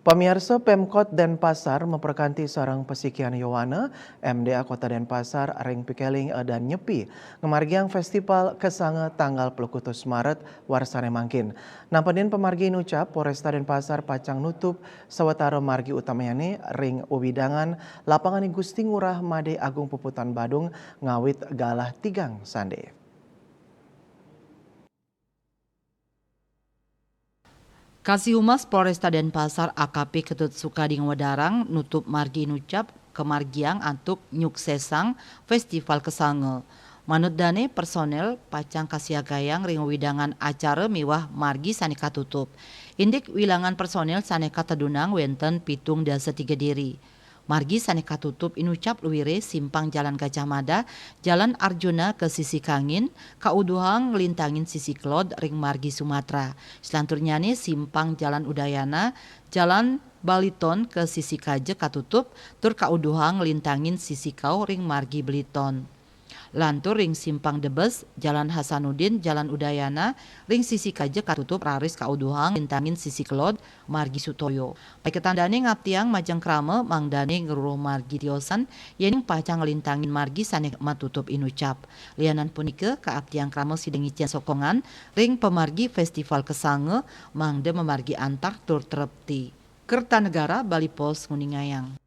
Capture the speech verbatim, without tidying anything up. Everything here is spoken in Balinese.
Pamiarsa, Pemkot Denpasar memperkanti sareng Pasikian Yowana, M D A Kota Denpasar, ring pikeling dan nyepi ngamargiang Festival Kesanga tanggal pelekutus Maret warsane mangkin. Nampedin pamargi inucap, Polresta Denpasar pacang nutup sawatara margi utamane ring wewidangan Lapangan Gusti Ngurah Made Agung Puputan Badung ngawit galah tigang sande. Kasih Humas Polresta Denpasar A K P Ketut Sukadi ngawedarang nutup margi inucap kamargiang antuk nyuksesang Festival Kesanga. Manut dane, personel pacang kasiagayang ring wewidangan acara miwah margi sane katutup. Indik wilangan personel sane katedunang wenten pitung dasa tiga diri. Margi sane katutup inucap luire simpang Jalan Gajah Mada, Jalan Arjuna ke sisi Kangin, kauduhang nglintangin sisi Kelod ring margi Sumatera. Selanturnyane simpang Jalan Udayana, Jalan Baliton ke sisi Kaja katutup, tur kauduhang nglintangin sisi Kau ring margi Beliton. Lantur ring simpang Debes, Jalan Hasanuddin, Jalan Udayana, ring sisi Kaja katutup raris kauduhang nglintangin sisi Kelod, margi Sutoyo. Paiketan dane ngaptiang majeng krama mangdane ngruruh margi tiosan, yening pacang nglintangin margi sane matutup inucap. Lianan punika, kaaptiang krama sida ngicen sokongan ring pamargi Festival Kesanga, mangda mamargi antar tur trepti. Kertanegara Bali Post nguningayang.